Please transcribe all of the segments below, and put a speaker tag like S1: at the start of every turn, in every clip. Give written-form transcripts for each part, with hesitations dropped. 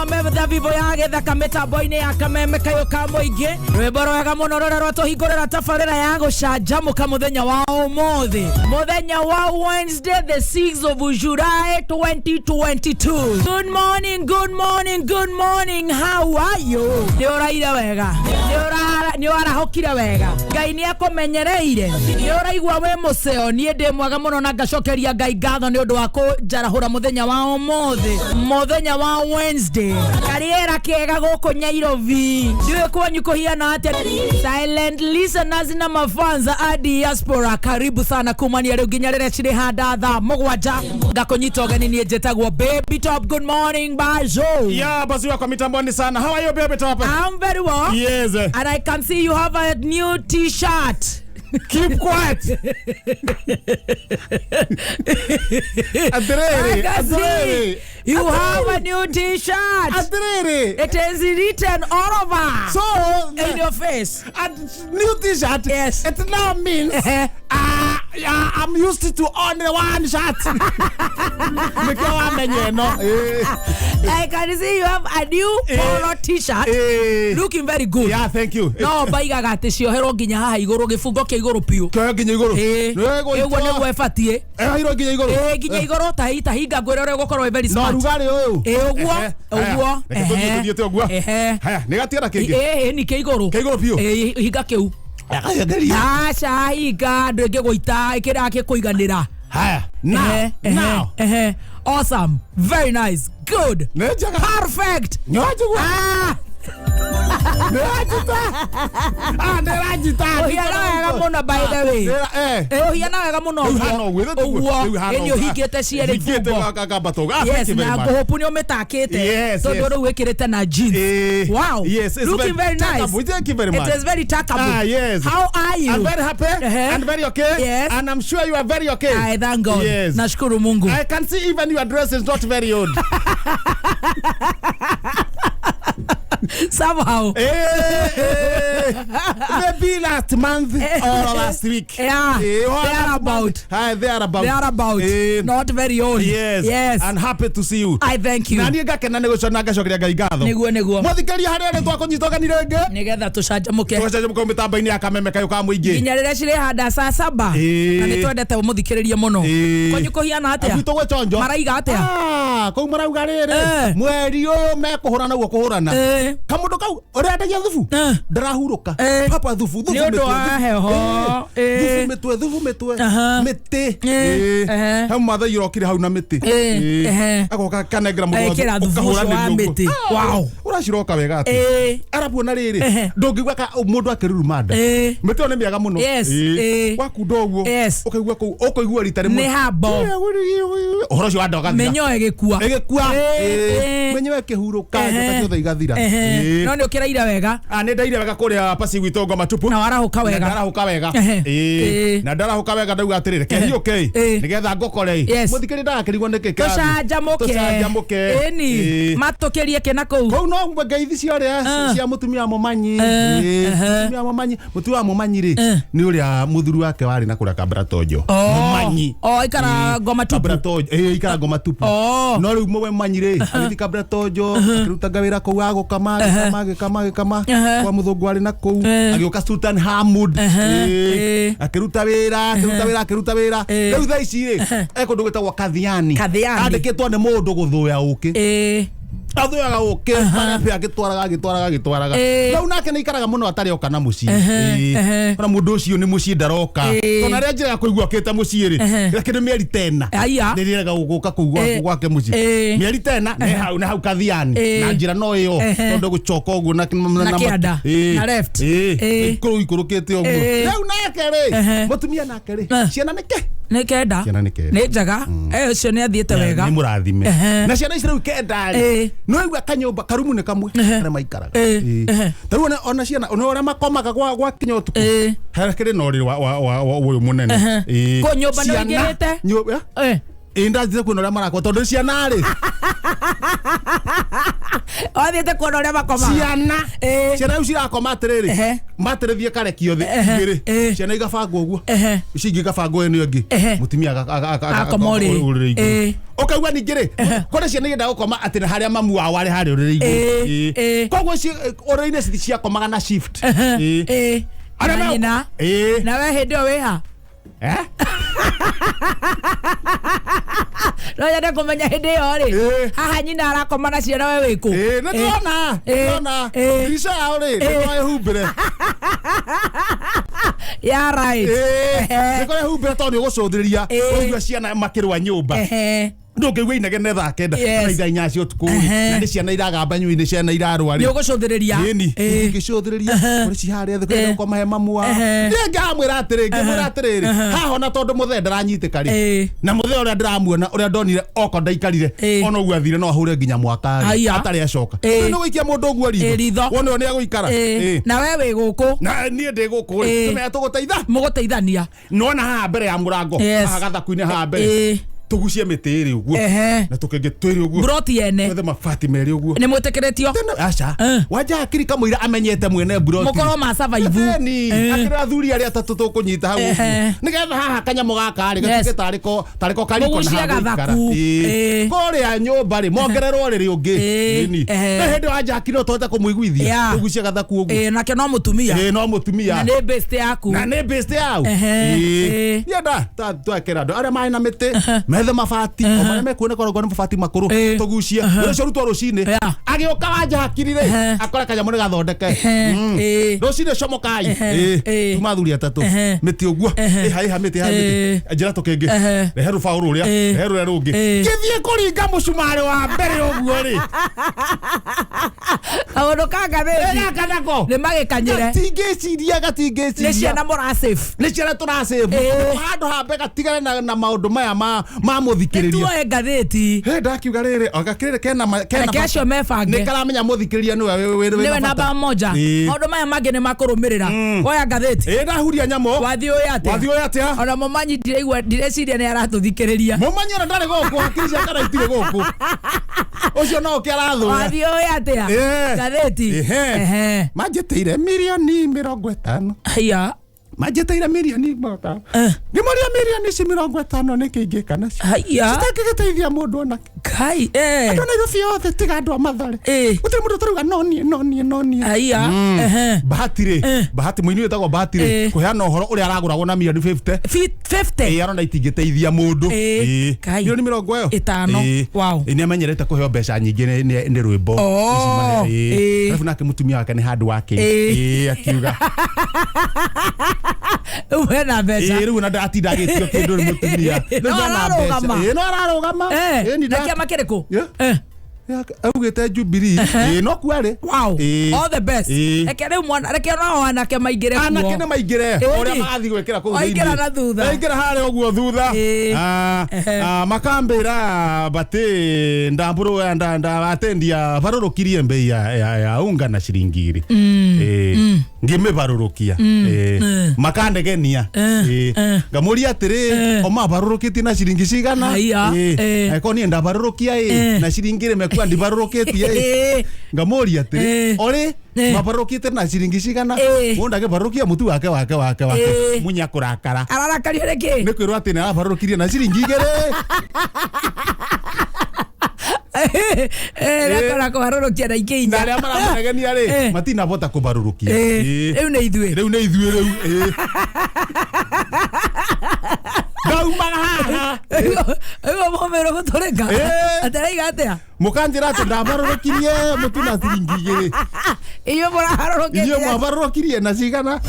S1: Mũno mĩthabibũ ya gĩthaka mĩtambo-inĩ ya kameme kayũ ka mũingĩ, rwĩmbo rwega mũno rũrĩa rwatũhingũrĩra tabarĩra ya gũcanjamũka mũthenya wa ũmũthĩ, mũthenya wa Wednesday, the 6th of July 2022. Good morning, good morning, good morning. How are you? Nĩ ũraire wega? Nĩ ũrahũkire wega? Ngai nĩ akũmenyereire? Nĩ ũraigua wĩ mũceo? Niĩ ndĩ mwega mũno na ngacokeria Ngai ngatho nĩ ũndũ wa kũnjarahũra mũthenya wa ũmũthĩ, mũthenya wa Wednesday. Kariera kega gũkũ Nyairobi, ndiũĩ kwanyu kũhiana atĩa. Silent listeners na mafans a diaspora, karibu sana kumania rĩu nginya rĩrĩa cirĩ handa thaa 7 ngakũnyita ũgeni. Niĩ njĩtagwo Baby Top. Good morning, Bazo.
S2: Yeah, basi wako mitamboni sana. How are you, Baby Top?
S1: I'm very well. And I can see you have a new T-shirt.
S2: Keep quiet.
S1: I
S2: Atiriri,
S1: can see
S2: atiriri.
S1: you have a new T-shirt.
S2: Atiriri.
S1: It is written all over
S2: So,
S1: in your face.
S2: a new T-shirt.
S1: Yes.
S2: It now means yeah, I'm used to only one shirt. Nĩkĩo wamenya ĩno.
S1: I can see you have a new polo T-shirt. Looking very good.
S2: Yeah, thank you.
S1: No mbaigaga atĩ cioherwo nginya haha igũrũ, gĩbungo kĩa igũrũ biũ.
S2: Kĩoyo nginya igũrũ.
S1: Ĩĩ.
S2: Nĩ
S1: Ũguo nĩguo ĩbatiĩ.
S2: Ĩohirwo nginya igũrũ.
S1: Ĩĩ, nginya igũrũ ta hinga ngwĩre ũrĩa ũgũkorwo wĩ very
S2: Na
S1: smart.
S2: ũrugarĩ ũyũ.
S1: Ĩĩ, ũguo,
S2: Ehe.
S1: ũguo,
S2: Haya, reke tũthiĩ
S1: ehe.
S2: tũthiĩte ũguo.
S1: Ehe.
S2: Haya, nĩ gatigara kĩngĩ.
S1: Ĩĩ, nĩ kĩa igũrũ.
S2: Kĩa igũrũ biũ.
S1: Ĩĩ, hinga kĩu.
S2: Akageria.
S1: Aca, hinga ndũngĩgũita kĩrĩa gĩkũiganĩra.
S2: Haya, now,
S1: Ehe, ehe,
S2: now.
S1: ehe. Awesome, very nice, good.
S2: Nĩ njega.
S1: Perfect.
S2: Nĩwanjigua?
S1: Ah.
S2: Nĩwanjita? Ah, nĩranjita.
S1: Ũhiana wega mũno, by the way.
S2: Eh.
S1: Ĩ, ũhiana wega mũno.
S2: Rĩu hana ũguo, ĩthĩ tiguo?
S1: Ũguo.
S2: Rĩu hana
S1: Ĩni
S2: ũguo.
S1: ũhingĩte cierĩ
S2: Hingĩte
S1: ibungo.
S2: gakamba tũguo. Ah,
S1: Yes,
S2: thank you very
S1: na
S2: much.
S1: ngũhũpu nĩ ũmĩtakĩte
S2: Yes,
S1: tondũ
S2: yes.
S1: rĩu wĩkĩrĩte na jeans.
S2: Eh,
S1: Wow.
S2: yes, it's
S1: Looking very nice.
S2: tuckable. Thank you very much.
S1: It is very tuckable.
S2: Ah, yes.
S1: How are you?
S2: I'm very happy and very okay. And I'm sure you are very okay.
S1: I thank God.
S2: Yes.
S1: Nashukuru Mungu.
S2: I can see even your dress is not very old.
S1: Somehow.
S2: Eh, eh. Maybe last month or last week.
S1: Yeah,
S2: Eh, or last
S1: thereabout.
S2: month. Ah, thereabout.
S1: Thereabout.
S2: Eh,
S1: Not very old.
S2: Yes.
S1: Yes.
S2: I'm happy to see you.
S1: I thank you.
S2: Na niĩ ngakena nĩ gũcona ngacokeria Ngai ngatho.
S1: Nĩguo, nĩguo.
S2: Mũthikĩria harĩa rĩ twakũnyita ũgeni rĩngĩ.
S1: Nĩgetha tũcanjamũke.
S2: Tũgacanjamũka mĩtambo-inĩ ya kameme kayũ ka mũingĩ.
S1: Nginya rĩrĩa cirĩ handa saa 7.
S2: Ĩĩ.
S1: Na nĩ twendete mũthikĩrĩrie mũno.
S2: Ĩĩ.
S1: Kwanyu kũhiana atĩa?
S2: Gwitũ gwĩ chonjo.
S1: Maraiga atĩa?
S2: Ah, kũu marauga rĩrĩ
S1: Eh.
S2: mweri ũyũ mekũhũrana guo kũhũrana.
S1: Eh.
S2: Kamũndũ kau ũrĩa endagia thubu
S1: Eh.
S2: ndarahurũka.
S1: Eh.
S2: Papa thubu thubu
S1: Nĩ ũndũ
S2: mĩtwe,
S1: wa
S2: thubu.
S1: heho.
S2: Eh.
S1: Eh.
S2: Thubu mĩtwe, thubu mĩtwe.
S1: Aha.
S2: Mĩtĩ.
S1: Eh.
S2: Eh.
S1: Ehe.
S2: Hau Maathai ũrokire hau na mĩtĩ.
S1: Eh.
S2: Eh.
S1: Ehe.
S2: Agoka kanengera mũndũ
S1: Ekĩra thubu ũcio wa
S2: ũkahũranĩrio ũguo.
S1: mĩtĩ.
S2: Ah,
S1: Wow.
S2: ũraciroka wega atĩ.
S1: Eh.
S2: Arabu ona rĩrĩ
S1: Ehe.
S2: ndũngĩigua ka mũndũ akĩruruma nda.
S1: Eh.
S2: Mĩtĩ ĩyo nĩ mĩega mũno.
S1: Yes.
S2: Eh.
S1: Eh.
S2: Wakunda ũguo.
S1: Yes.
S2: Ũkaigua kũu ũkaigua rita rĩmwe.
S1: Nĩ hambo.
S2: Ũhoro ũcio wa nda ũgathira.
S1: Mĩnyoo ĩgĩkua.
S2: Ĩgĩkua.
S1: Eh, eh.
S2: Mĩnyoo ĩkĩhurũka
S1: Ehe.
S2: nyoka ciothe igathira.
S1: Ehe.
S2: Eh.
S1: No nĩ ũkĩraire wega?
S2: Ah, nĩ ndaire wega kũrĩa pasi gwitũ ngoma tupu.
S1: Na warahũka wega?
S2: Na ndarahũka wega.
S1: Ehe.
S2: Ĩĩ.
S1: Ĩĩ.
S2: Na ndarahũka wega ndauga atĩrĩrĩ, reke hiũke
S1: Ĩĩ.
S2: nĩgetha ngũkore.
S1: Yes.
S2: Mũthikĩrĩria ndagakĩrigwo nĩkĩ kĩrathiĩ.
S1: Tũcanjamũke.
S2: Tũcanjamũke.
S1: Ĩni.
S2: Ĩĩ.
S1: Matũkĩrie kĩna kũu.
S2: Kũu no ngeithi ciothe
S1: Ah.
S2: cia mũtumia wa mũmanyi.
S1: Eh,
S2: Ĩĩ.
S1: ehe.
S2: Mũtumia wa mũmanyi, mũtumia wa mũmanyi rĩ
S1: Eh.
S2: nĩ ũrĩa mũthuri wake warĩ na kũrĩa Kambra Tonjo.
S1: Oh.
S2: Mũmanyi.
S1: Oh, ikara ngoma tupu.
S2: Kambra Tonjo. Ĩĩ, ikara ngoma tupu.
S1: Oh.
S2: No rĩu mũwe mũmanyi rĩ agĩthiĩ Kambra Tonjo akĩrutanga wĩra kũu agũkama agĩkama agĩkama agĩkama
S1: Ehe.
S2: kwa mũthũngũ arĩ na kũu
S1: Eh.
S2: agĩũka Sultan Hamud.
S1: Ehe.
S2: Ĩĩ.
S1: Ĩĩ.
S2: Akĩruta wĩra, akĩruta wĩra, akĩruta wĩra.
S1: Ĩĩ.
S2: Rĩu thaa ici rĩ e kũndũ gwĩtagwo Kathiani.
S1: Kathiani.
S2: Andĩkĩtwo nĩ mũndũ gũthũya ũkĩ.
S1: Ĩĩ.
S2: Athũyaga ũkĩ marebe agĩtwaraga agĩtwaraga agĩtwaraga.
S1: Ĩĩ.
S2: Rĩu nake nĩ aikaraga mũno atarĩ oka na mũciĩ.
S1: Ehe,
S2: Ĩĩ.
S1: ehe.
S2: Ona mũndũ ũcio nĩ mũciĩ ndaroka.
S1: Ĩĩ.
S2: Tondũ arĩa njĩra ya kũigua okĩte mũciĩ rĩ
S1: Ehe.
S2: kĩndũ mĩeri tena
S1: Aya.
S2: nĩrĩrega gũka kũu
S1: Ĩĩ.
S2: gwake mũciĩ.
S1: Ĩĩ.
S2: Mĩeri tena nĩ hau, nĩ hau Kathiani.
S1: Ĩĩ.
S2: Na njĩra no ĩyo
S1: Ehe.
S2: tondũ gũcoka ũguo na
S1: Na kĩanda.
S2: Ĩĩ.
S1: Na left.
S2: Ĩĩ.
S1: Ĩĩ.
S2: Kũu ikũrũkĩte ũguo.
S1: Ĩĩ.
S2: Rĩu nake rĩ
S1: Ehe.
S2: mũtumia nake rĩ
S1: Eh.
S2: ciana nĩ ke
S1: Nĩ 9.
S2: Ciana nĩ 9.
S1: Nĩ njega. Eh, ũcio nĩ athiĩte wega.
S2: Nĩ mũrathime.
S1: Ehe.
S2: Na ciana ici rĩu 9 rĩ
S1: Ĩĩ.
S2: no igua kanyũmba karumu nĩ kamwe
S1: Ehe.
S2: karĩa maikaraga.
S1: Ĩĩ.
S2: Ĩĩ.
S1: Ehe.
S2: Ta rĩu ona ciana ona ũrĩa makomaga gwakinya ũtukũ
S1: Ĩĩ.
S2: harakĩrĩ na ũrĩrĩ wa ũyũ mũnene.
S1: Ehe.
S2: Ĩĩ.
S1: Kũ nyũmba nĩ
S2: Ciana-
S1: ũingĩrĩte? Eh.
S2: Ĩĩ, ndathire kuona ũrĩa marakwa tondũ ciana rĩ
S1: Wathiĩte kuona ũrĩa makomaga.
S2: Ciana
S1: Ĩĩ.
S2: ciana rĩu cirakoma atĩrĩrĩ,
S1: Ehe.
S2: matĩrĩthie karekio thĩ
S1: Ehe.
S2: igĩrĩ,
S1: Ĩĩ.
S2: ciana igabangwo ũguo,
S1: Ehe.
S2: ici ingĩ igabangwo ĩno ĩngĩ,
S1: Ehe.
S2: mũtumia
S1: Akoma ũrĩrĩ.
S2: ũrĩrĩ igũrũ.
S1: Ĩĩ.
S2: Ũkaigua ningĩ rĩ, kũrĩ ciana iendaga gũkoma atĩ nĩ harĩa mamu wao arĩ harĩa ũrĩrĩ igũrũ.
S1: Ĩĩ.
S2: Ĩĩ.
S1: Ĩĩ.
S2: Koguo ũrĩrĩ-inĩ ciakomaga na shift. Ĩĩ.
S1: Ĩĩ.
S2: Arĩa
S1: Na nyina.
S2: Ĩĩ.
S1: Na we hĩndĩ ĩyo wĩha?
S2: Eh?
S1: No nyende kũmenya hĩndĩ ĩyo rĩ,
S2: Ĩĩ.
S1: haha nyina arakoma na ciana, we wĩkũ?
S2: Ĩĩ, nĩ ndona,
S1: Ĩĩ.
S2: ndona
S1: Ĩĩ.
S2: ndirica yao rĩ,
S1: Ĩĩ.
S2: nĩ ĩhumbĩre.
S1: Yeah, right. Ehe.
S2: Nĩ kũrĩa humbĩre tondũ nĩ ũgũcũthĩrĩria
S1: Ĩĩ.
S2: ũigua ciana makĩrũa nyũmba,
S1: Ehe.
S2: ndũngĩigua inegene thaa 9
S1: Yes.
S2: kana 8:00 cia ũtukũ rĩ,
S1: Ehe.
S2: na nĩ ciana iragamba nyui-inĩ, ciana irarũa
S1: Nĩ
S2: rĩ,
S1: ũgũcũthĩrĩria.
S2: ĩni
S1: Ĩĩ.
S2: ngĩcũthĩrĩria kũrĩ ciharĩa thĩ kũrĩa
S1: Ĩĩ.
S2: gũkoma he mamu wao.
S1: Ehe.
S2: Niĩ ngamwĩra atĩrĩ, ngĩmwĩra atĩrĩrĩ, haha ona tondũ mũthee ndaranyitĩka rĩ,
S1: Ĩĩ.
S2: na mũthee ũrĩa ndĩramuona, ũrĩa ndonire oko ndaikarire,
S1: Ĩĩ.
S2: ona ũguo athire no ahũre nginya mwaka rĩ,
S1: Aya.
S2: atarĩ acoka.
S1: Ĩĩ.
S2: Rĩu nĩ gũikia mũndũ ũguo
S1: Ĩĩ, ritho.
S2: wone nĩ agũikara.
S1: Ĩĩ.
S2: Ĩĩ.
S1: Na we wĩ gũkũ.
S2: Na niĩ ndĩ gũkũ rĩ,
S1: Ĩĩ.
S2: tũmenya tũgũteitha
S1: Mũgũteithania.
S2: nona haha mbere ya mũrango,
S1: Yes.
S2: haha gathaku-inĩ haha mbere,
S1: Ĩĩ.
S2: tũgucie mĩtĩ ĩrĩ ũguo
S1: Ehe.
S2: na tũkenge twĩrĩ ũguo,
S1: Mburoti yene.
S2: twethe mabati merĩ ũguo.
S1: Nĩ mwĩtĩkĩrĩtio.
S2: Tene aca,
S1: Eh.
S2: wanja akiri kamũira amenyete mwene mburoti
S1: Mũkorwo ma survive.
S2: Ĩni,
S1: Eh.
S2: akĩrĩ athuri arĩa atatũ tũkũnyita hau ũguo.
S1: Ehe.
S2: Nĩgetha haha kanyamũ gaka rĩ,
S1: Yes.
S2: gatuĩke tarĩko kariko na
S1: Mũgucie
S2: hagũikara.
S1: gathaku.
S2: Ĩĩ.
S1: Ĩĩ.
S2: Kũrĩa nyũmba rĩ, mongererwo rĩrĩ ũngĩ.
S1: Ĩĩ.
S2: Ĩni.
S1: Ehe.
S2: Na hĩndĩ wanja akiri no tũhote kũmũiguithia,
S1: Yeah.
S2: tũgucie gathaku ũguo.
S1: Ĩĩ, nake no mũtumia.
S2: Ĩĩ, no mũtumia.
S1: Na nĩ best yaku.
S2: Na nĩ best yao.
S1: Ehe. Ĩĩ.
S2: Nienda twakĩra andũ arĩa marĩ na mĩtĩ methe mabati o marĩa mekuoneka onakorwo nĩ mabati makũrũ,
S1: Ĩĩ.
S2: tũgucie wĩra ũcio ũrutwo rũcinĩ,
S1: Yeah.
S2: agĩũka wanja hakiri rĩ,
S1: Ehe.
S2: akore kanyamũ nĩ gathondeke.
S1: Ehe. Ĩĩ.
S2: Rũcinĩ comokai.
S1: Ehe.
S2: Ĩĩ.
S1: Ĩĩ.
S2: Tuma athuri atatũ,
S1: Ehe.
S2: mĩtĩ ũguo,
S1: Ehe.
S2: ĩha ĩha mĩtĩ, ĩha mĩtĩ,
S1: Ĩĩ.
S2: njĩra tũkĩngĩ,
S1: Ehe.
S2: rehe rũbaũ rũrĩa,
S1: Ĩĩ.
S2: rehe rũrĩa rũngĩ,
S1: Ĩĩ.
S2: ngĩthiĩ kũringa mũcumarĩ wa mbere ũguo rĩ,
S1: Kaũndũ ka ngathĩti.
S2: gaka nako
S1: Nĩ magĩkanyĩre.
S2: gatingĩciria,
S1: Nĩ
S2: gatingĩciria.
S1: ciana mũrasave.
S2: Nĩ ciana tũracĩbu
S1: Ĩĩ.
S2: handũ hambe gatigane na maũndũ maya ma mũthikĩrĩria.
S1: Tuoe ngathĩti.
S2: He ndakiuga rĩrĩ oga kĩrĩrĩ kena kena
S1: Reke acio mebange.
S2: nĩ karamenya mũthikĩrĩria nĩwe
S1: Nĩwe
S2: na bata.
S1: namba moja.
S2: Ĩĩ.
S1: Maũndũ maya mangĩ nĩ makũrũmĩrĩra. Oya ngathĩti.
S2: Ĩĩ, ndahuria nyamũ.
S1: Wathiĩ ũĩ atĩa?
S2: Wathiĩ ũĩ atĩa?
S1: Ona mũmanyi ndiraigua, ndireciria nĩ aratũthikĩrĩria.
S2: Mũmanyi ona ndarĩ gũkũ, hakiri ciake na itirĩ gũkũ, ũcio no ũke arathũra.
S1: Wathiĩ ũĩ atĩa?
S2: Ĩĩ.
S1: Ngathĩti.
S2: Ehe.
S1: Ehe.
S2: Manjĩtĩire mirioni 50.
S1: Haya.
S2: Manjĩtĩire mirioni 50.
S1: Eh.
S2: Ngĩmoria mirioni ici 50 nĩkĩ ingĩka nacio
S1: Haya.
S2: citangĩgĩteithia mũndũ onake?
S1: Kai. Eh.
S2: Andũ a Nairobi othe tiga andũ a Mathare,
S1: Ĩĩ.
S2: gũtirĩ mũndũ ũtarauga no niĩ, no niĩ, no niĩ.
S1: Haya. Ehe.
S2: Bahati rĩ,
S1: Eh.
S2: Bahati mũini wĩtagwo Bahati rĩ,
S1: Eh.
S2: kũheana ũhoro ũrĩa aragũragwo na mirioni 50.
S1: 50.
S2: Ĩĩ, arona itingĩteithia mũndũ.
S1: Ĩĩ.
S2: Ĩĩ.
S1: Kai.
S2: Mirioni mĩrongo ĩyo
S1: Ĩtano.
S2: Ĩĩ.
S1: Wow.
S2: Ĩĩ, nĩ amenyerete kũheo mbeca nyingĩ nĩ rwĩmbo.
S1: Oh.
S2: Ici ĩĩ.
S1: Ĩĩ.
S2: Arabu nake mũtumia wake nĩ handũ wake.
S1: Ĩĩ.
S2: Ĩĩ, akiuga
S1: Rĩu hena mbeca.
S2: Ĩĩ, rĩu ona ndatinda agĩtio kĩndũ nĩ mũtumia. Rĩu
S1: No
S2: ena
S1: ararũgama.
S2: mbeca. Ĩĩ, no ararũgama.
S1: Eh,
S2: Ĩĩ, ni
S1: na kĩama kĩrĩkũ?
S2: Yeah.
S1: Eh.
S2: Augĩte Jubilee. Ĩĩ, no kuo arĩ.
S1: Wow.
S2: Ĩĩ.
S1: All the best.
S2: Ĩĩ.
S1: Reke rĩu mwana, reke nao anake maingĩre kuo.
S2: Anake nĩ maingĩre
S1: Ĩĩ.
S2: ũrĩa magathiĩ gwĩkĩra kũu
S1: Waingĩra
S2: thĩinĩ.
S1: na thutha.
S2: Waingĩra harĩa ũguo thutha.
S1: Ĩĩ.
S2: Ah,
S1: Ehe.
S2: ah, makambĩra batĩ ndambũrũ atĩ ndiabarũrũkirie mbei ya unga na ciringi igĩrĩ. Ĩĩ. Ngĩmĩbarũrũkia. Ĩĩ. Makandegenia. Ĩĩ. Ngamũria atĩrĩ, o mabarũrũkĩtie na ciringi cigana?
S1: Haiya.
S2: Ĩĩ.
S1: Ĩĩ.
S2: Angĩkorwo niĩ ndabarũrũkia ĩ na ciringi ĩrĩ mekua ndibarũrũkĩtie ĩ,
S1: Ĩĩ.
S2: ngamũria atĩrĩ,
S1: Ĩĩ.
S2: orĩ
S1: Ĩĩ.
S2: mabarũrũkĩte na ciringi cigana?
S1: Ĩĩ.
S2: Mũndũ akĩbarũrũkia mũtu wake wake wake wake,
S1: Ĩĩ.
S2: munya kũrakara.
S1: Ararakario nĩkĩ?
S2: Nĩ kwĩrwo atĩ nĩ arabarũrũkirie na ciringi 2.
S1: Nakora kũharũrũkia na ingĩ
S2: Na
S1: inya.
S2: arĩa maramũregenia rĩ,
S1: Ĩĩ.
S2: matinabota kũbarũrũkia.
S1: Ĩĩ.
S2: Ĩĩ.
S1: Rĩu nĩ ithuĩ.
S2: Rĩu nĩ ithuĩ rĩu. Ĩĩ. Ndaumaga haha.
S1: Rĩu mũmĩrũ gũtũrĩka.
S2: Ĩĩ.
S1: Ataraiga atĩa?
S2: Mũkanjĩra atĩ ndabarũrũkirie mũtu na ciringi 2.
S1: Inyuĩ mũraharũrũkĩtie.
S2: Inyuĩ mwabarũrũkirie na cigana?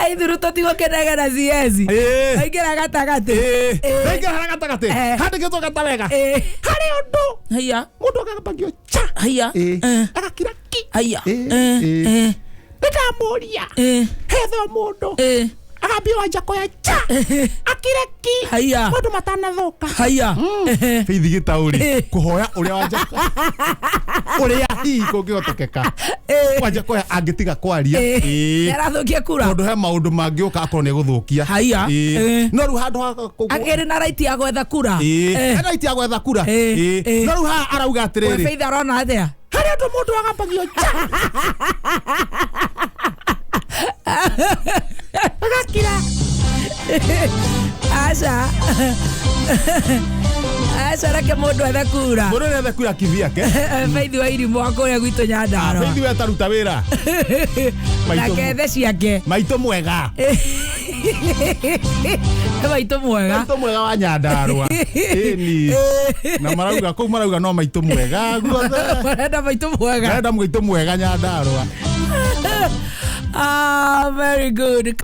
S1: Aithuru tũtigũkenagera CS.
S2: Ĩĩ.
S1: Aingĩra gatagatĩ.
S2: Ĩĩ.
S1: Ĩĩ.
S2: Ndaingĩra harĩa gatagatĩ,
S1: Eh.
S2: handĩkĩtwo gatawega
S1: Ĩĩ.
S2: harĩ ũndũ
S1: Haiya.
S2: mũndũ agambagio cha.
S1: Haiya.
S2: Ĩĩ.
S1: Eh.
S2: Agakira ki.
S1: Haiya.
S2: Ĩĩ.
S1: Eh.
S2: Ĩĩ.
S1: Eh.
S2: Nĩ ndamũria
S1: Eh.
S2: hetho mũndũ
S1: Eh.
S2: agambio Wanjakoya cha, akire ki.
S1: Haiya.
S2: Maũndũ matanathuka.
S1: Haiya. Eh.
S2: Faith Gĩtaũri
S1: Ĩĩ.
S2: kũhoya ũrĩa Wanjakoya, ũrĩa hihi kũngĩhotekeka,
S1: Ĩĩ.
S2: Wanjakoya angĩtiga kwaria.
S1: Ĩĩ.
S2: Ĩĩ.
S1: Nĩarathũkia kura.
S2: Tondũ he maũndũ mangĩũka akorwo nĩ egũthũkia.
S1: Haiya.
S2: Ĩĩ.
S1: Ĩĩ.
S2: No rĩu handũ ha
S1: Akĩrĩ na right ya gwetha kura.
S2: Ĩĩ.
S1: Eh.
S2: Hena right ya gwetha kura.
S1: Ĩĩ.
S2: Ĩĩ.
S1: Ĩĩ.
S2: No rĩu haha arauga
S1: We
S2: atĩrĩrĩ,
S1: Faith arona atĩa?
S2: Kũrĩ andũ mũndũ agambagio nja agakira.
S1: Aca, aca, reke mũndũ ethe kura.
S2: Mũndũ nĩ ethe kura kivyake.
S1: Faithi wa irimũ wa kũrĩa gwitũ Nyandarũa.
S2: Faithi we ataruta wĩra.
S1: Na
S2: Maitũ-
S1: kethe ciake.
S2: Maitũ mwega.
S1: Nĩ maitũ mwega.
S2: Maitũ mwega wa Nyandarũa, ĩni na marauga kũu, marauga no maitũ mwega guothe.
S1: Marenda maitũ mwega.
S2: Marenda maitũ mwega Nyandarũa.
S1: Ah, very good.